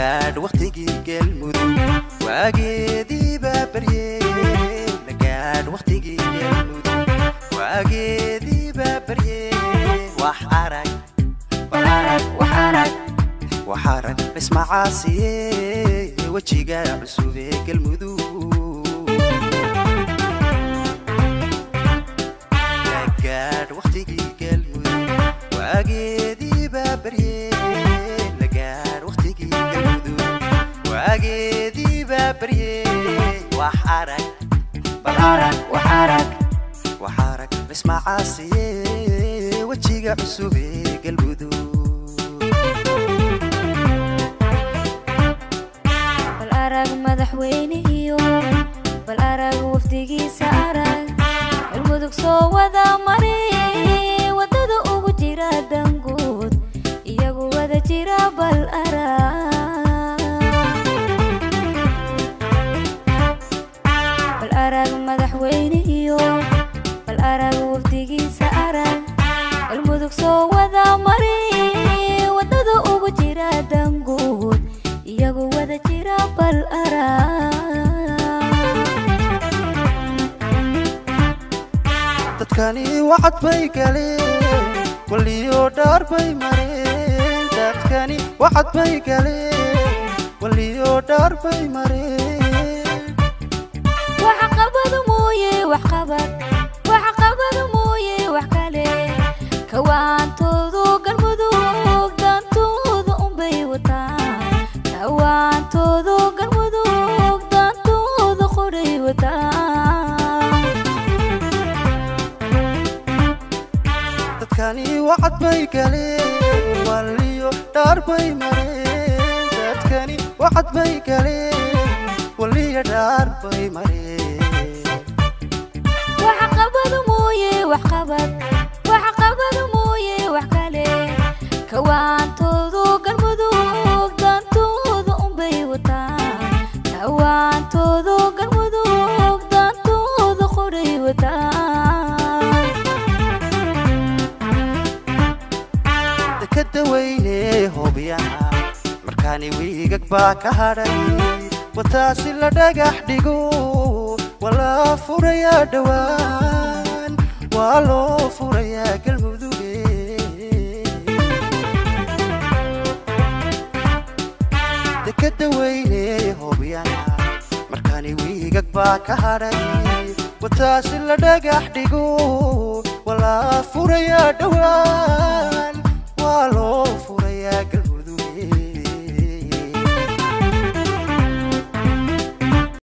Lagaadh waqtigii Galmudug, waageediiba baryee. Lagaadh waqtigii Galmudug, waageediiba baryee. Wax arag, wax arag, wax arag, wax arag dhismacaasiye wejiga cusub ee Galmudug. Lagaadh waqtigii Galmudug, waageediiba baryee. Lagaadh waqtigii Galmudug, waageediiba baryee. Wax arag, bal arag, wax arag, wax arag dhismacaasiye wejiga cusub ee Galmudug. Bal arag madaxweyne iyo bal arag wafdigiisa, arag Galmudug soo wada maray, wadada ugu jira danguud, iyagu wada jira, bal arag. Bal arag madaxweyne iyo bal arag wafdigiisa, arag Galmudug soo wada maray, wadada ugu jira danguud, iyagu wada jira, bal arag. Dadkani wacad bay galeen, waliyo dhaar bay mareen. Dadkani wacad bay galeen, waliyo dhaar bay mareen. Waxqabad mooye waxqabad, waxqabad mooye wax kale kawaantoodu Galmudug dantooda unbay wataan. Kawaantoodu Galmudug dantooda qoray wataan. Dadkani wacad bay galeen, waliyo dhaar bay mareen. Dadkani wacad bay galeen, waliyo dhaar bay mareen. Waxqabad mooye waxqabad, waxqabad mooye wax kale kawaantoodu Galmudug dantooda unbay wataan. Kawaantoodu Galmudug dantooda qoray wataan. Dekada weyne Hoobiyaha markaani wiigag baa ka hadhay, wataasi la dhagax dhigo, waa la furayaa dhowaan, waa loo furayaa Galmuduge. Dekada weyne Hoobiyaha markaani wiigag baa ka hadhay, wataasi la dhagax dhigo, waa la furayaa dhowaan, waa loo furayaa Galmudug.